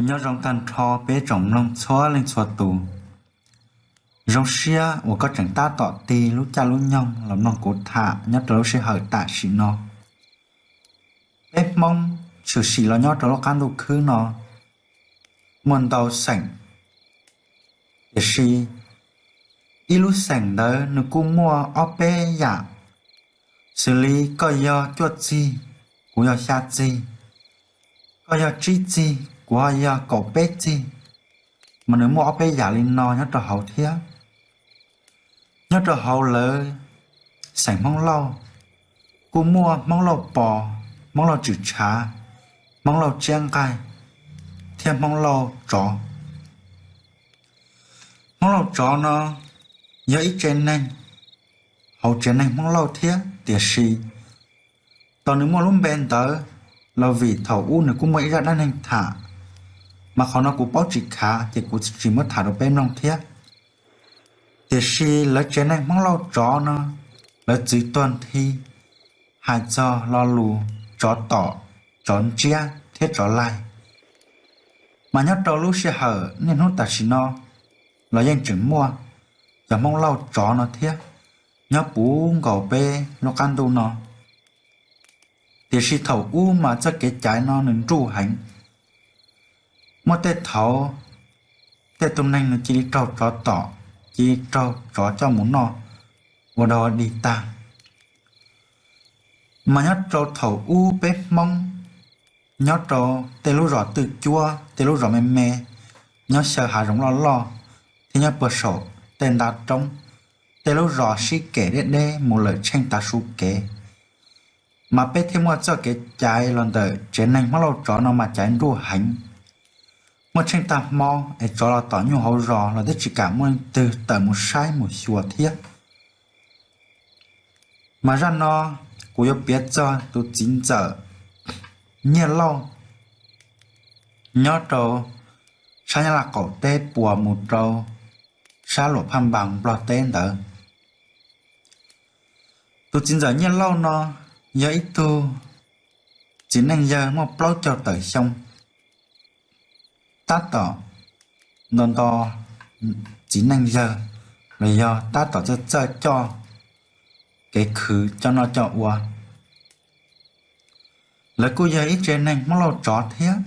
Nyob zoo tag nrho peb tsoom mloog txhua leej txhua tus. Zoo siab uas koj tseem tab tom tig lub caij lub nyoog los mloog kuv tham nyob rau lub sij hawm tam sim no. Peb Hmoob tshwm sim los nyob rau lub qab ntuj khwb no muaj ntau xeem, tiam sis ib lub xeem ntawd nws kuj muaj ob peb yam, xws li koj yog cuaj txig, kuv yog xya txig, koj yog tsib txig, kuv ho yog kaum peb txig, mas nws muaj ob peb yam li no nyob rau hauv thiab. Nyob rau hauv lawv xeem Hmoob Lauj, kuj muaj Hmoob Lauj Pos, Hmoob Lauj Tswm Tshav, Hmoob Lauj Tsiab Nqaij, thiab Hmoob Lauj Tsov. Hmoob Lauj Tsov no yog ib tsev neeg hauv tsev neeg Hmoob Lauj thiab, tiam sis tau nws muaj lub npe ntawd los vim thaum ub nws kuj muaj ib zaj dab neeg tham, mas qhov no kuv paub tsis khav ces kuv tsis muab tham rau peb mloog thiab. Tiam sis lawv tsev neeg Hmoob Lauj Tsov no, lawv txwv tuag nthi hais txog lo lus tsov tom, tsov ntsiab thiab tsov laig. Mas nyob rau lub sij hawm niaj hnub tam sim no los yeej tseem muaj cov Hmoob Lauj Tsov no thiab, nyob puv nkaus peb lub qab ntuj no. Tiam sis thaum ub mas txoj kev cai no nws nruj heev. Muaj tej thaum tej tug neeg nws cia li raug tsov tom, cia li raug tsov coj mus noj ua dog dig tag. Mas nyob rau thaum ub peb Hmoob nyob rau tej lub zos twj cuab, tej lub zos me me, nyob xyaw hav zoov loj loj, thiab nyob puag saum tej nta roob, tej lub zos sib kem deb deb mus lawm tsheej tav su kev. Mas peb thiaj muaj txoj kev cai los ntawm tsev neeg Hmoob Lauj Tsov no mas caiv nruj heev. Muaj tsheej tag hmo es tsov los tom nyuj hauv zos los twb tsis kam muaj leej twg tawm mus saib mus xyuas thiab. Mas zaj no kuv yuav piav txog tus txiv ntxawm Nyiaj Lauj nyob rau sab Nyab Laj qaum teb puas mus rau sab Luam Phaj Npas Nplog teb ntawd. Tus txiv ntxawm Nyiaj Lauj no yog ib tug txiv neej yawg muaj plaub caug tawm xyoo, tab tom nto nto txiv neej yawg los yog tab tom txawj txawj coj kev khwv coj noj coj ua. Lawv kuj yog ib tsev neeg Hmoob Lauj Tsov thiab.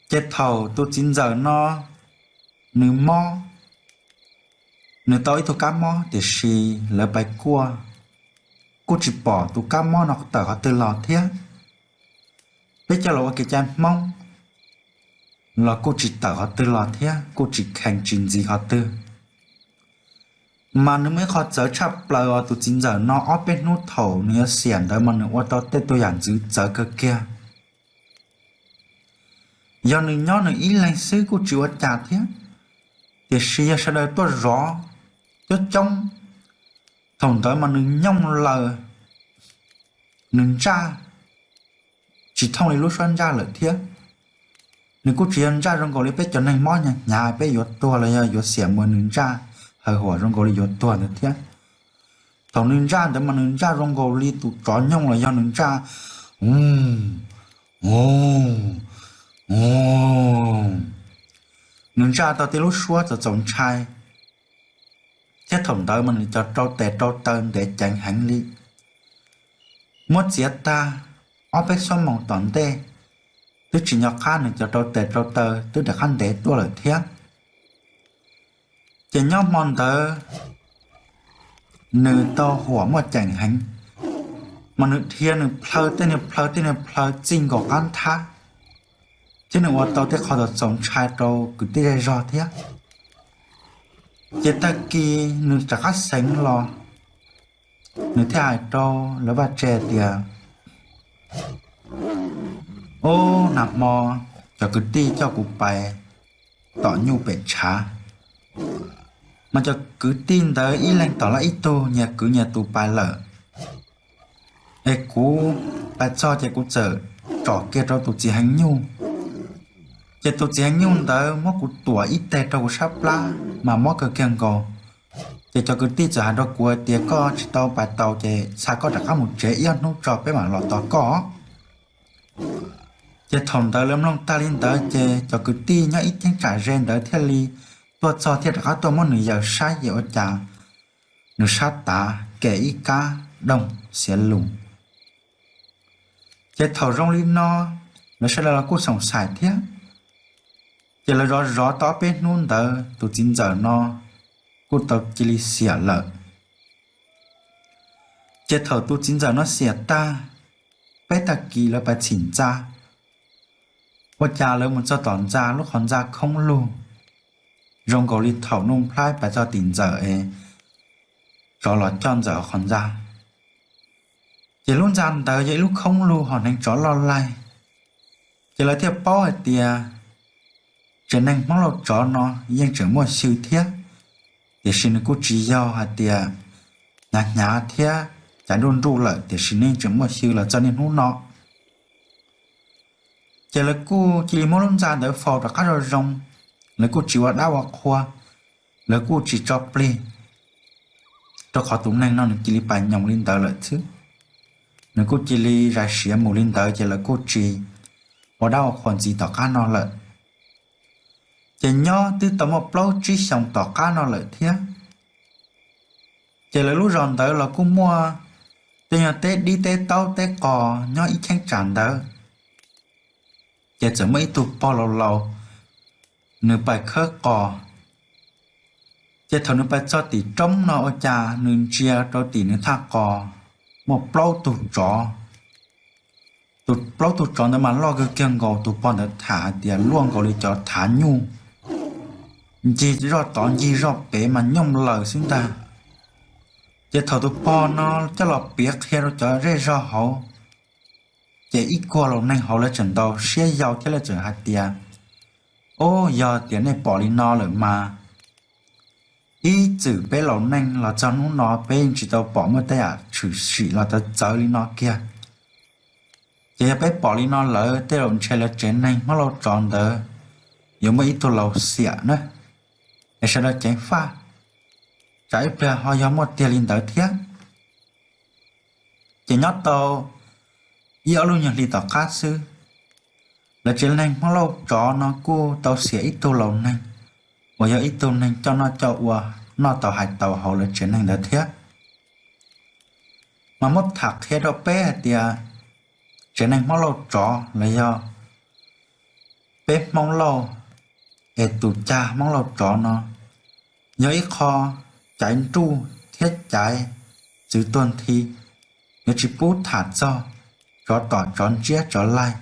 Ces thaum tus txiv ntxawm no nws mob, nws tau ib tug kab mob tiam sis lawv pais kuaj kuj tsis pom tus kab mob no tawm qhov twg los thiab. Peb coj los ua kev cai Hmoob los kuj tsis tawm qhov twg los thiab, kuj tsis kheev tsis ntxiv qhov twg. Mas nws muaj ib qho txawv tshaj plaws uas tus txiv ntxawm no ob peb hnub thaum nws yuav xiam ntawd mas nws ua tau tej tug yam ntxwv txawv kawg kiag. Yog nws nyob nws ib leeg xwb kuj tsis ua cas thiab, tiam sis yog sawv daws tuaj zov coob coob, thaum ntawd mas nws nyooj laws, nws ntsaj tsis thooj li lub suab ntsaj lawm thiab. Nws kuj tsis yog ntsaj zoo nkaus li peb cov neeg mob hnyav hnyav peb yuav tuag los yog yuav xiam mus nws ntsaj hawv huam zoo nkaus li yuav tuag ntawd thiab. Thaum nws ntsaj ntawd mas nws ntsaj zoo nkaus li tus tsov nyooj los yog nws ntsaj, u, u, u, nws ntsaj tau tej lub suab txaus txaus ntshai. Thiab thaum ntawd mas nws cov rau tes rau taw ntev ceev heev li. Muab txiav tag ob peb xuab moos tom ntej, twb tsis nco qab nws cov rau tes rau taw twb rov qab ntev tuaj lawm thiab. Ces nyob hmo ntawd nws tau huam muaj ceem heev, mas nws dhia nws plhaw tej niag plhaw tej niag plhaw txij nkaus qab nthab, thiab nws ua tau tej qho txaus txaus ntshai rau kwv tij zej zog thiab. Ces tag kis nws rov qab xeev los, nws thiaj hais rau lawv vaj tse tias, ub, nag hmo cov kwv tij coj kuv pais tom nyuj pem tshav, mas cov kwv tij ntawd ib leeg tom lawv ib tug, nyias kwv nyias tus pais lawm. Es kuv pais txog ces kuv txawm tsom kiag rau tus txiv heev nyuj. Ces tus txiv heev nyuj ntawd muab kuv tuam ib teg rau kuv sab plab mas mob kawg kiag nkaus. Ces cov kwv tij txawm hais rau kuv hais tias koj tsis tau pais taus ces txhaj koj rov qab mus tsev ib ob hnub tso peb mam los tos koj. Ces thaum ntawd lawv mloog tag li ntawd ces cov kwv tij nyob ib cheeb tsam ze ntawd thiaj li tuaj txog thiaj rov qab tuaj muab nws yaws saib ces ua cas nws sab tav kem ib kab doog xiav lus. Ces thaum zoo li no, lawv sawv daws los kuj xoom xaim thiab. Ces lawv zov zov tau ob peb hnub ntawd tus txiv ntxawm no kuj tau cia li xiam lawm. Ces thaum tus txiv ntxawm no xiam tag, peb tag kis lawv pais txhim ntxa, ua cas lawv mus txog tom ntxa lub qhov ntxa khoob lug, zoo nkaus li thaum Nuj Nplhaib pais txog tim ntxawm es tsov los coj ntxawm hauv qhov ntxa. Ces lub ntxa ntawd yog ib lub khoob lug hom neev tsov loj laig. Ces lawv thiaj paub hais tias tsev neeg Hmoob Lauj Tsov no yeej tseem muaj xyw thiab, tiam sis nws kuj tsis yog hais tias hnyav hnyav thiab cav nruj nruj lawm, tiam sis nws yeej tseem muaj xyw los txog niaj hnub no. Ces lawv kuj cia li muab lub ntxa ntawd faus rov qab zoo zoo, lawv kuj tsis ua dab ua qhua, lawv kuj tsis tso plig, rau qhov tus neeg no nws cia li pais nyoos li ntawd lawm xwb. Nws kuj cia li zais siav mus li ntawd ces lawv kuj tsis ua dab ua qhua ntxiv tom qab no lawm. Ces nyob twb tau muaj plaub tsib xyoos tom qab no lawm thiab. Ces lawv lub zos ntawd los kuj muaj tej nyuag teb dib teb taub teb qos nyob ib cheeb tsam ntawd. Ces txawm muaj ib tug pog laus laus, nws pais khawb qos. Ces thaum nws pais txog tim roob no ua cas nws ntsia rau tim nws thaj qos muaj plaub tug tsov. Tus plaub tug tsov ntawd mas loj kawg kiag nkaus, tus pog ntawd tham hais tias luaj nkaus li cov thav nyuj, ncig zoj tod ncig zoj pem mas nyooj laws xwb ntag. Ces thaum tus pog no coj los piav qhia rau cov zej zog hauv, ces ib kuag laus neeg hauv lawv tseem ntaus siab yau thiab lawv tseem hais tias, Ub, yog tias nej pom li no lawm mas ib txwm peb laus neej los txog hnub no peb yeej tsis tau pom muaj tej yam tshwm sim los txawv txawv li no kiag. Ces yog peb pom li no lawm tej zaum ntshe lawv tsev neeg Hmoob Lauj Tsov ntawd yuav muaj ib tug laus xiam na, es sawv daws ceev faj, tsam ib pliag ho yog muaj tiag li ntawd thiab. Ces nyob tau ib ob lub nyuag hli tom qab xwb, lawv tsev neeg Hmoob Lauj Tsov no kuj tau xiam ib tug laus neeg uas yog ib tug neeg coj noj coj ua, noj tau hais tau hauv lawv tsev neeg ntawd thiab. Mas muab tham qhia rau peb hais tias tsev neeg Hmoob Lauj Tsov los yog peb Hmoob Lauj, es tus cag Hmoob Lauj Tsov no yog ib qho caiv nruj thiab caiv txwv tuag nthi, yuav tsis pub tham txog tsov tom tsov ntsiab tsov laig.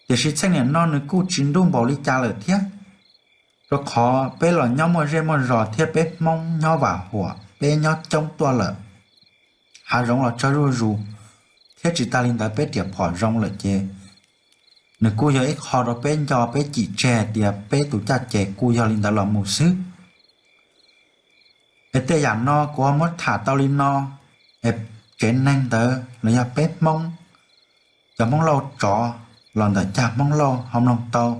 Tiam sis txheej niam no nws kuj tsis nruj npaum li cas lawm thiab, rau qhov peb los nyob muaj zej muaj zos thiab peb Hmoob nyob vam huam peb nyob coob tuaj lawm, hav zoov los tsawg zuj zus, thiab tsis tas li ntawd peb riam phom zoo lawm ces nws kuj yog ib qho rau peb nco peb cim tseg hais tias peb tus caj ces kuj yog li ntawd los mus xwb. Es tej yam no kuv ho muab tham tau li no, es tsev neeg ntawd los yog peb Hmoob, cov Hmoob Lauj Tsov los ntawm cag Hmoob Lauj ho mloog tau,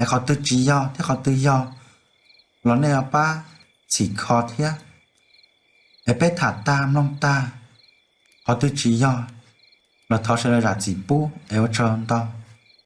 es qhov twg tsis yog thiab qhov twg yog los nej pab txhim kho thiab. Es peb tham tag mloog tag, qhov twg tsis yog los thov sawv daws zam txim pub es ua tsaug ntau.